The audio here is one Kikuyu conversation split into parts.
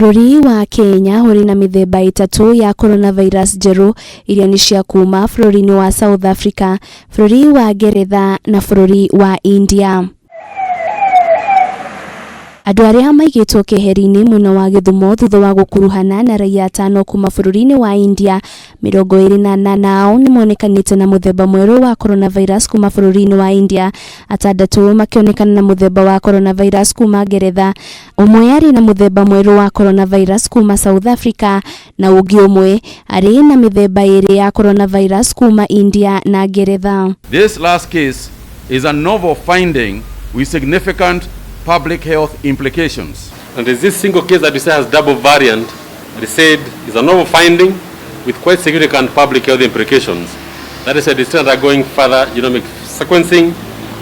Bũrũri wa Kenya ũrĩ na mĩthemba ĩtatũ ya coronavirus njerũ iria nĩ cia kuma bũrũri-inĩ wa South Africa, bũrũri wa Ngeretha na bũrũri wa India. Andũ arĩa maigĩtwo keheri-inĩ mwena wa Gĩthumo thutha wa gũkuruhana na raiya atano kuma bũrũri-inĩ wa India, 28 ao nĩmonekanĩte na mũthemba mwerũ wa coronavirus kuma bũrũri-inĩ wa India, atandatũ makĩonekana na mũthemba wa coronavirus kuma Ngeretha, ũmwe arĩ na mũthemba mwerũ wa coronavirus kuma South Africa na ũngĩ ũmwe arĩ na mĩthemba ĩrĩ ya coronavirus kuma India na Ngeretha. This last case is a novel finding with significant public health implications. And there's this single case that we say has double variant, they said is a novel finding with quite significant public health implications. That is, it's still undergoing further genomic sequencing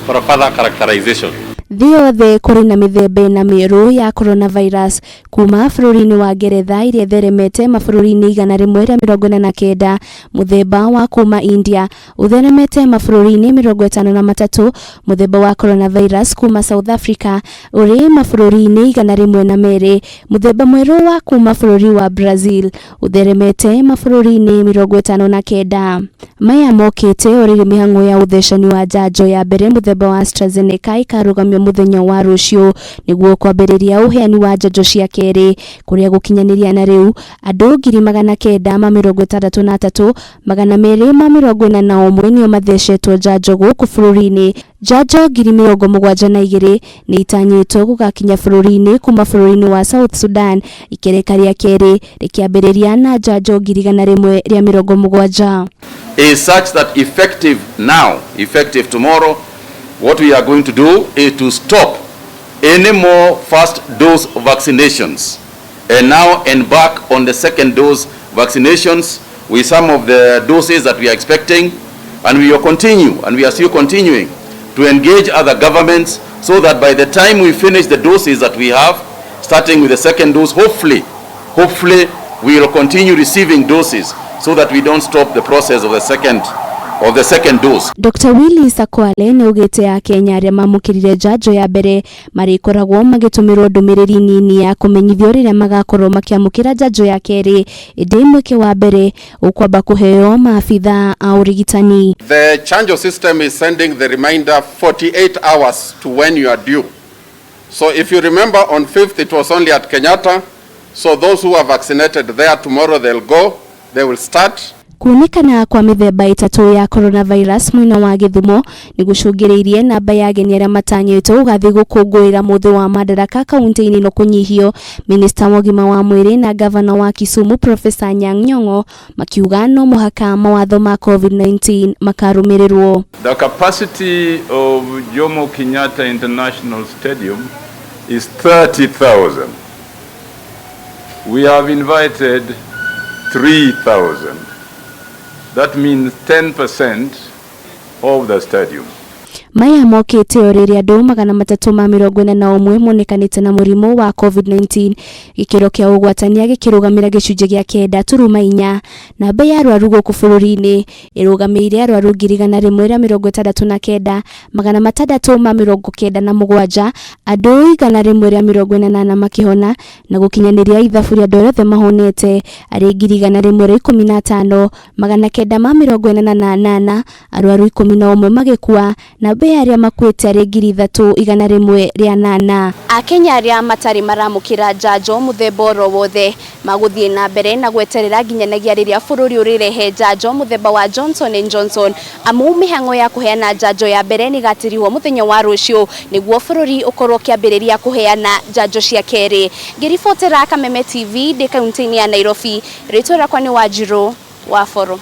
for a further characterization. Thĩ yothe kũrĩ na mĩthemba ĩna mĩerũ ya coronavirus kuma bũrũri-inĩ wa Ngeretha ĩrĩa ĩtheremete mabũrũri-inĩ 149, mũthemba wa kuma India ũtheremete mabũrũri-inĩ 53, mũthemba wa coronavirus kuma South Africa ũrĩ mabũrũri-inĩ 102, mũthemba mwerũ wa kuma bũrũri wa Brazil ũtheremete mabũrũri-inĩ 59. Maya mokĩte o rĩrĩ mĩhang'o ya ũthecani wa njanjo ya mbere mũthemba wa AstraZeneca ĩkarũgamio mũthenya wa rũciũ nĩguo kwambĩrĩria ũheani wa njanjo cia kerĩ, kũrĩa gũkinyanĩria na rĩu andũ 963,241 nĩo mathecetwo njanjo gũkũ bũrũri-inĩ. Njanjo 72,000 nĩ itanyĩtwo gũgakinya bũrũri-inĩ kuma bũrũri-inĩ wa South Sudan, ikereka rĩa kerĩ rĩkĩambĩrĩria na njanjo 170,000. Is such that effective now, effective tomorrow, what we are going to do is to stop any more first dose vaccinations and now embark on the second dose vaccinations with some of the doses that we are expecting, and we will continue, and we are still continuing to engage other governments so that by the time we finish the doses that we have, starting with the second dose, hopefully we will continue receiving doses so that we don't stop the process of the second dose. Dr. Willis Akwale nĩ augĩte akenya arĩa mamũkĩrire njanjo ya mbere marĩkoragwo magĩtũmĩrwo ndũmĩrĩri nini ya kũmenyithio rĩrĩa magakorwo makĩamũkĩra njanjo ya kerĩ, ĩndĩ mweke wa mbere ũkwamba kũheo maabitha a ũrigitani. The Chanjo system is sending the reminder 48 hours to when you are due. So if you remember, on 5th it was only at Kenyatta. So those who are vaccinated there, tomorrow they'll go, they will start. Kuonekana kwa mĩthemba ĩtatũ ya coronavirus mwena wa Gĩthumo nĩ gũcũngĩrĩirie namba ya ageni arĩa matanyĩtwo gũgathiĩ gũkũngũĩra mũthĩ wa Madaraka kaunti-inĩ ĩno kũnyihio. Minista wa ũgima wa mwĩrĩ na gavana wa Kisumu Professor Anyang' Nyong'o makiuga no mũhaka mawatho ma COVID-19 makarũmĩrĩrwo. The capacity of Jomo Kenyatta International Stadium is 30,000. We have invited 3,000. That means 10% of the stadium. Maya mokĩte o rĩrĩa andũ 341 monekanĩte na mũrimũ wa COVID-19, gĩkĩro kĩa ũgwatania gĩkĩrũgamĩra gĩcunjĩ gĩa 9.4. Namba ya arwaru gũkũ bũrũri-inĩ ĩrũgamĩire arwaru 169,697, andũ 180 makĩhona na gũkinyanĩria ithabu rĩa andũ arĩa othe mahonete arĩ 115,988, arwaru 11 magĩkua, namba ya arĩa makuĩte arĩ 3,108. Akenya arĩa matarĩ maramũkĩra njanjo mũthemba oro wothe magũthiĩ na mbere na gweterera nginyanagia rĩrĩa bũrũri ũrĩrehe njanjo mũthemba wa Johnson and Johnson, amu mĩhang'o ya kũheana njanjo ya mbere nĩ ĩgatirihwo mũthenya wa rũciũ nĩguo bũrũri ũkorwo ũkĩambĩrĩria kũheana njanjo cia kerĩ. Ngĩribotera Kameme TV ndĩ kaunti-inĩ ya Nairobi, rĩtwa rĩakwa nĩ Wanjirũ wa Boro.